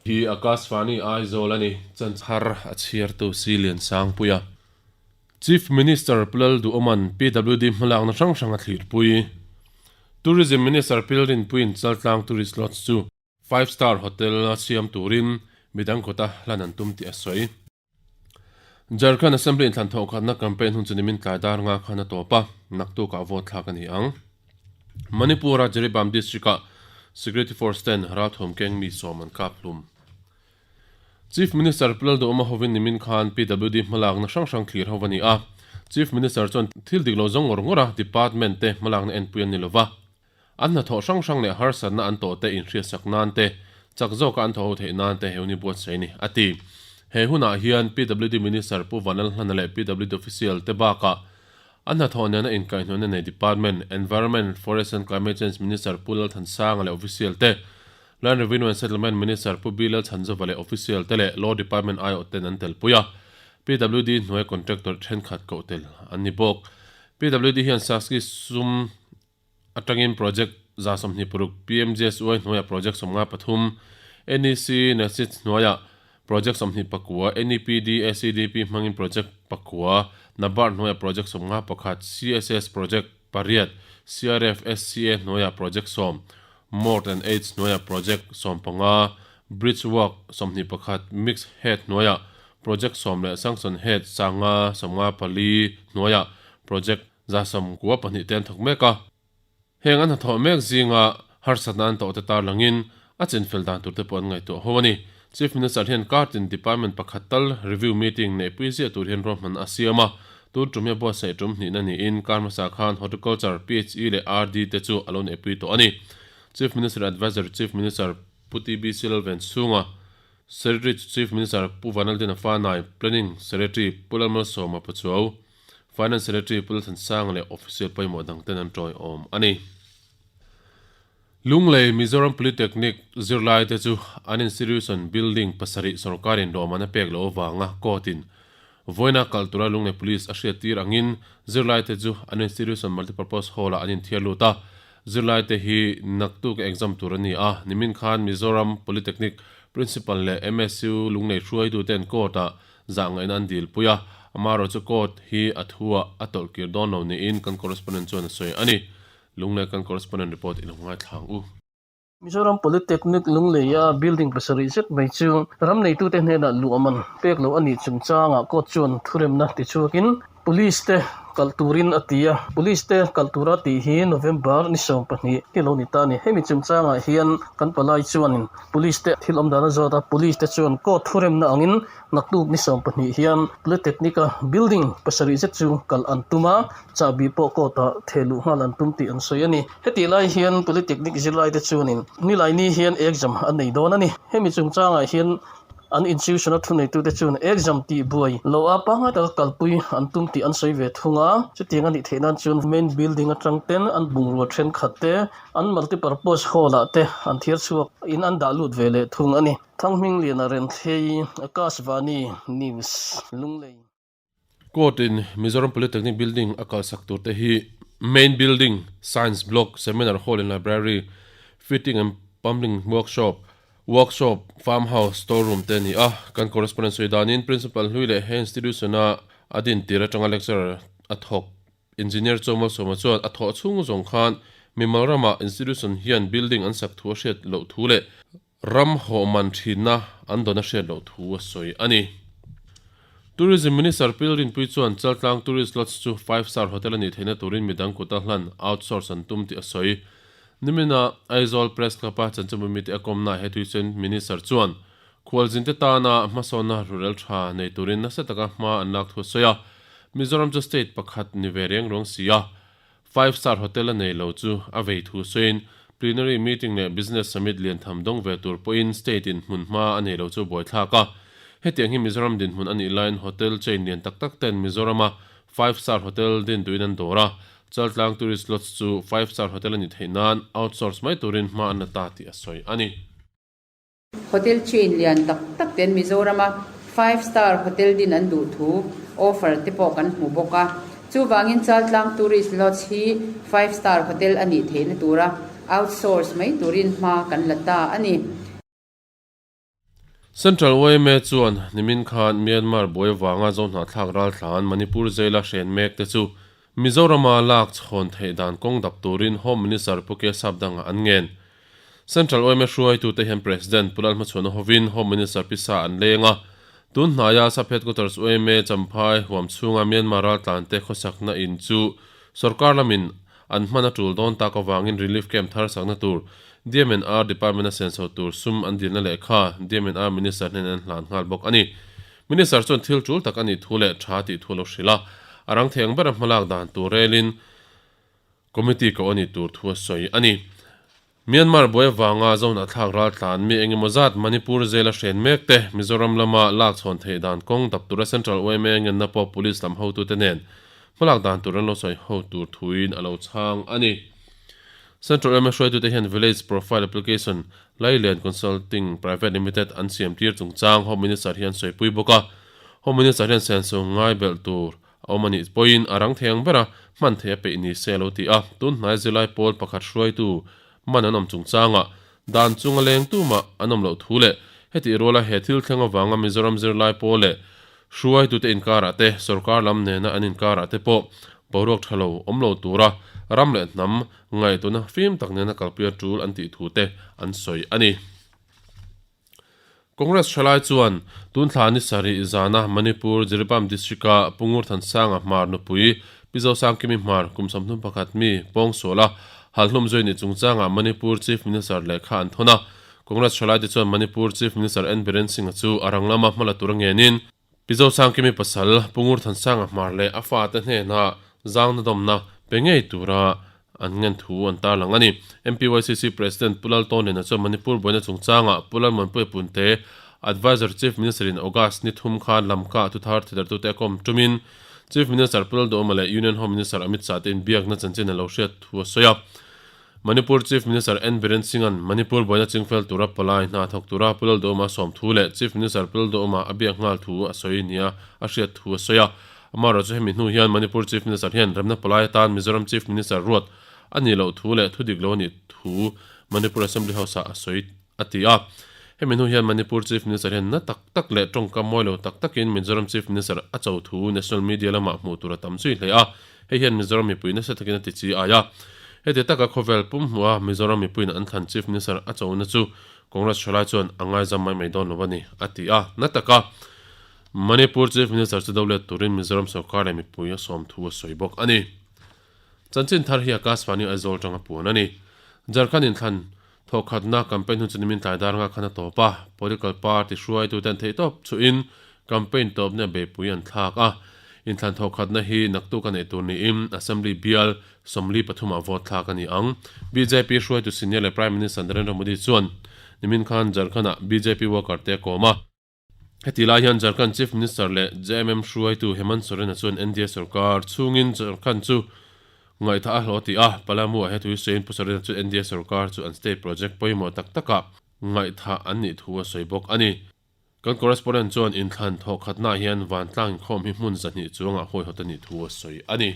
Hi Akashvani Aizawl a ni. Chanchhar a chhiartu Si Liansangpuia. Chief Minister Pu Lalduhawma'n PWD hmalakna hrang hrang a thlirpui. Tourism Minister Pi Lalrinpuiin Chaltlang Tourist Lodge chu Five Star Hotel a siam turin midang kawta hlan an tum tih a sawi. Jharkhand Assembly inthlan thawhkhatna campaign hun chu nimin tlai dar nga khan a tawp a, naktukah vote thlak a ni ang. Manipur-a Jiribam district-ah Security Force ten ralthuam keng mi sawm an kap hlum. Chief Minister Pu Lalduhawma hovin nimin khan PWD hmalakna hrang hrang thlir ho a ni a. Chief Minister chuan thil dik lo zawng ngawr ngawr a department te hmalakna enpui an ni lova. An hnathawh hrang hrang leh harsatna an tawh te inhriatsak nan te, chak zawka an thawh ho theih nan te he hun hi buatsaih a ni, a ti. He hunah hian PWD Minister Pu Vanlalhlana leh PWD official te bakah an hnathawh nena inkaihhnawhna nei Department, Environment, Forest and Climate Change Minister Pu Lalthansanga leh official te, Land Revenue and Settlement Minister Pu B Lalchhanzova leh official te leh Law Department aiawh ten an telpui a, PWD hnuai contractor thenkhat koh tel an ni bawk. PWD hian Saski sum atangin project 26 PMGSY hnuaiah project 53, NEC NACIT hnuaiah project 29, NEPD ACDP hmangin project pakua, NABARD hnuaiah project 51, CSS project pariat, CRF SCA hnuaiah project sawm, MORD and AIDS hnuaiah project 15, Bridge work 21, Mix head hnuaiah project sawm leh Sanction head sanga 54 hnuaiah project 92 te an thawk mek a. Heng an hnathawh mek zinga harsatna an tawhte tarlangin a chinfel dan turte pawh an ngaihtuah ho a ni. Chief Minister hian kartin department pakhat tal review meeting neihpui ziah tur hian ruahman a siam a, tun tum hi a buatsaih tum hnihna niin kar hmasa khan Horticulture, PHE leh RD te chu a lo neihpui tawh a ni. Chief Minister Adviser Chief Minister Pu TB Silalven chhunga Secretary to Chief Minister Pu Vanaldina Fanai, Planning Secretary Pu Lalmalsawma Pachuau, Finance Secretary Pu Lalthansanga leh official pawimawh dang ten an tawiawm a ni. Lunglei Mizoram Polytechnic zirlai te chu an institution building pasarih sorkarin lawmman a pek loh avanga court in vawiina kal tura Lunglei Police a hriattir angin zirlai te chu an institution multipurpose hall ah an inthiar lut a. Zirlai te hi naktuk exam tur a ni a, nimin khan Mizoram Polytechnic Principal leh MSU Lunglei hruaitu ten court ah Zah ngaihna an dilpui a, amaherawhchu court hi a thu ah a tawlh kir dawn lo niin kan correspondent chuan a sawi a ni. Lunglei kan correspondent report i lo ngaithla ang u. Mizoram Polytechnic Lungleia building pasarih zet mai chu ram neitute hnenah luah man pek loh a nih chungchangah court chuan thuremna tichhuakin Police te kalh turin a ti a, Police te kalh tura tih hi November ni 12 hi lo ni ta a ni. Hemi chungchangah hian kan palai chuanin Police te thil awm dan a zawt a, Police te chuan court thuremna angin naktuk ni 12 hian Polytechnic-a building pasarih zet chu kalh an tum a, chahbi pawh court-ah theh luh nghal an tum tih an sawi a ni. Hetih lai hian Polytechnic zirlaite chuanin Nilaini hian exam an nei dawn a ni. Hemi chungchangah hian An institution a thuneitute chuan exam tih buai loh a pangngai taka kalpui an tum tih an sawi ve thung a, chutiang a nih theih nan chuan main building atang ten an bungrua thenkhat te, an multipurpose hall ah te an thiar chhuak in an dah lut ve leh thung a ni. Thanghmingliana Renthlei, Akashvani News, Lunglei. Court in Mizoram Polytechnic Building a kalsak tur te hi Main Building, Science Block, Seminar Hall and Library, Fitting and Plumbing Workshop, Workshop, Farm House, Store Room te a ni a. Kan correspondent sawi danin Principal hlui leh he institution-a a din tir atanga lecturer a thawk Engineer Chawmal Sawma chuan a thawh chhung zawng khan mimal ramah institution hian building an sak thu a hriat loh thu leh Ram hawh man thinna an dawn a hriat loh thu a sawi a ni. Tourism Minister Pil Rinpui chuan Chaltlang Tourist Lodge chu five star hotel a nih theihna turin midang kuta hlan, outsource, an tum tih a sawi. Nimina Aizawl Press Club-a chanchinbu mite a kawmnaah he tuichen Minister chuan khualzinte tana hmasawnna rurel tha nei turin nasa taka hma an lak thu a sawi a. Mizoram chu state pakhat ni ve reng ruang si a, Five star hotel a nei lo chu a vei thu sawiin plenary meeting leh business summit lian tham dawng ve tur pawhin state in hmun hma a nei lo chu buaithlak a. Hetiang hi Mizoram dinhmun a nih laiin hotel chain lian tak tak ten Mizorama five star hotel din duhin an dawr a, Chaltlang tourist lodge chu five star hotel a nih theih nan outsource mai turin hma an la ta tih a sawi a ni. Hotel chain lian tak tak ten Mizorama five star hotel din an duh thu offer te pawh kan hmu bawk a. Chuvangin Chaltlang Tourist Lodge hi five star hotel a nih theihna tura outsource mai turin hma kan la ta a ni. Central yma chuan nimin khan Myanmar buai vanga Zohnahthlak ralthlan Manipur jail-a hren mek te chu Mizorama lak chhawn theih dan kawng dap turin Home Minister Pu K Sapdanga an ngen. Central yma hruaitute hian President Pu Lalhmachhuana hovin Home Minister pisa an leng a, tun hnaia Sub Headquarters yma Champhai huam chhunga Myanmar raltlante khawsakna in chu sorkar lamin an hman a tul dawn tak avangin relief camp thar sakna tur DMNR Department a senso tur sum an dilna lehkha DMNR Minister hnen an hlan nghal bawk a ni. Minister chuan thil tul tak a nih thu leh tha tih thu a lo hrilh a, a rang thei ang bera hmalak dan tur relin Committee koh a nih tur thu a sawi a ni. Myanmar buai avanga Zohnahthlak raltlan mi engemaw zat Manipur jail a hren mek te Mizoram lama lak chhawn theih dan kawng dap tura Central yma ngenna pawh Police lam hotute nen hmalak dan tur an lo sawi ho tur thuin a lo chhang a ni. Central yma hruaitute hian Village Profile Application Lailen Consulting Private Limited an siam tir chungchang Home Minister hi an sawipui bawk a, Home Minister hian senso ngai belh tur A awm a nih pawhin a rang thei ang bera hman theih a peih ni se a lo ti a, tun hnai zirlai pawl pakhat hruaitu man an awm chungchangah dan chunga leng tumah an awm loh thu leh hetih ruala he thil thleng avanga Mizoram zirlai pawl leh hruaitute inkarah te sorkar lam nena an inkarah te pawh boruak tha lo awm lo tura ram leh hnam ngaihtuahna fim tak nena kalpui a tul an tih thu te an sawi a ni. Congress thalai chuan tun thla ni sarih zana Manipur Jiribam District-a Pu Ngurthansanga Hmar nupui Pi Zosangkimi Hmar kum 31 mi pawngsuala halhlum zui ni chungchangah Manipur Chief Minister lehkha an thawn a. Congress thalaite chuan Manipur Chief Minister N Biren Singh-a chu a rang lama hmala tura ngenin Pi Zosangkimi pasal Pu Ngurthansanga Hmar leh a fate hnenah zangna dawmna pe ngei tura an ngen thu an tarlang a ni. MPYCC President Pu Laltawnliana chuan Manipur buaina chungchangah Pu Lalmuanpuia Punte, Adviser Chief Minister in August ni thum khan Lamka thuthar thidartute a kawm tumin Chief Minister Pu Lalduhoma leh Union Home Minister Amit Shah te inbiakna chanchin a lo hriat thu a sawi a. Manipur Chief Minister N Biren Singh-a'n Manipur buaina chingfel tura palai hna thawk tura Pu Lalduhoma sawm thu leh Chief Minister Pu Lalduhoma a biak nghal thu a sawi nia a hriat thu a sawi a. Amaherawhchu hemi hnu hian Manipur Chief Minister hian remna palai atan Mizoram Chief Minister ruat a nih loh thu leh thu dik lo a nih thu Manipur Assembly House-ah a sawi a ti a. Hemi hnu hian Manipur Chief Minister hian na tak tak leh tawngkam mawi lo tak takin Mizoram Chief Minister a cho thu National Media lamah hmuh tur a tam zui hle a. Hei hian Mizoram mipui nasa takin a ti chi ai a. Heti taka khawvel pum hmuh a Mizoram mipuiin an thlan Chief Minister a chona chu Congress thalai chuan a ngaizam mai mai dawn lo a ni, a ti a. Na taka Manipur Chief Minister chu do let turin Mizoram sorkar leh mipui a sawm thu a sawi bawk a ni. Chanchin thar hi Akashvani Aizawl tanga puan a ni. Jharkhand inthlan Thawhkhatna campaign hun chu nimin tlai dar nga khan a tawp a, political party hruaituten theihtawp chuhin campaign tawpna beihpui an thlak a. Inthlan thawhkhatna hi naktuk a neih tur niin Assembly bial 43 ah vote thlak a ni ang. Bjp hruaitu senior leh Prime Minister Narendra Modi chuan nimin khan Jharkhand-ah bjp worker te a kawm a. Heti lai hian Jharkhand Chief Minister leh JMM hruaitu Hemant Soren-a chuan NDA sorkar chhungin Jharkhand chu ngaihthah a hlawh tih a, Palamu-ah he thu hi sawiin Pu Soren-a chu NDA sorkar chu an state project pawimawh tak takah ngaihthah an nih thu a sawi bawk a ni. Kan correspondent chuan inthlan thawhkhatnaah hian vantlang inkhawm hi hmun 200 chuangah huaihawt a nih thu a sawi a ni.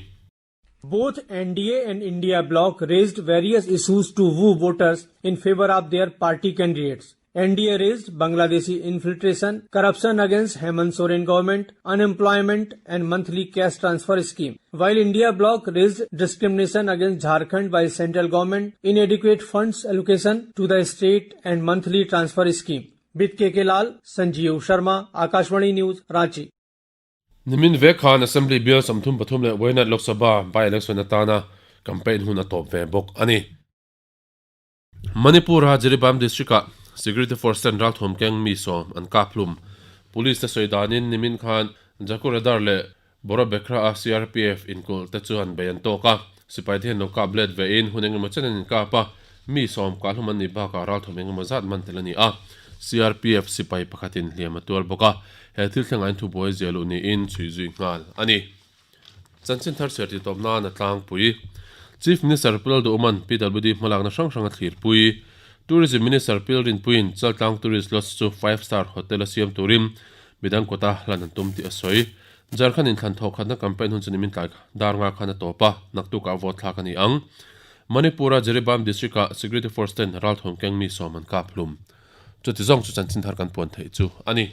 Both NDA and India bloc raised various issues to woo voters in favour of their party candidates. NDA raised Bangladeshi infiltration, corruption against Hemant Soren government, unemployment and monthly cash transfer scheme. While India bloc raised discrimination against Jharkhand by central government, inadequate funds allocation to the state and monthly transfer scheme. With KK Lal, Sanjeev Sharma, Akashvani News, Ranchi. Nimin vek khan Assembly Bill 33 leh Wayanad Lok Sabha by-election atana campaign hun a tawp ve bawk a ni. Manipur-a Jiribam District-ah Security Force ten ralthuam keng mi sawm an kap hlum. Police te sawi danin nimin khan Jakuradar leh Borobekra-a CRPF inkulh te chuan bei an tawk a, sipai te hian lo kap let vein hun engemaw chen an inkap a, mi sawm kah hlum an nih bakah ralthuam engemaw zat man tel a ni a, CRPF sipai pakhatin hliam a tuar bawk a. He thil thlengah in thubuai zia luh niin chhui zui nghal a ni. Chanchin thar chhiar tih tawp nan a tlangpui. Chief Minister Pu Lalduhawma'n PWD hmalakna hrang hrang a thlirpui. Tourism Minister Pi Lalrinpuiin Chaltlang Tourist Lodge chu Five Star Hotel a siam turin midang kawta hlan an tum tih a sawi. Jharkhand inthlan thawhkhatna campaign hun chu nimin tlai dar nga khan a tawp a, naktukah vote thlak a ni ang. Manipur-a Jiribam District-ah Security Force ten ralthuam keng mi sawm an kap hlum. Chuti zawng chu chanchin thar kan puan theih chu a ni.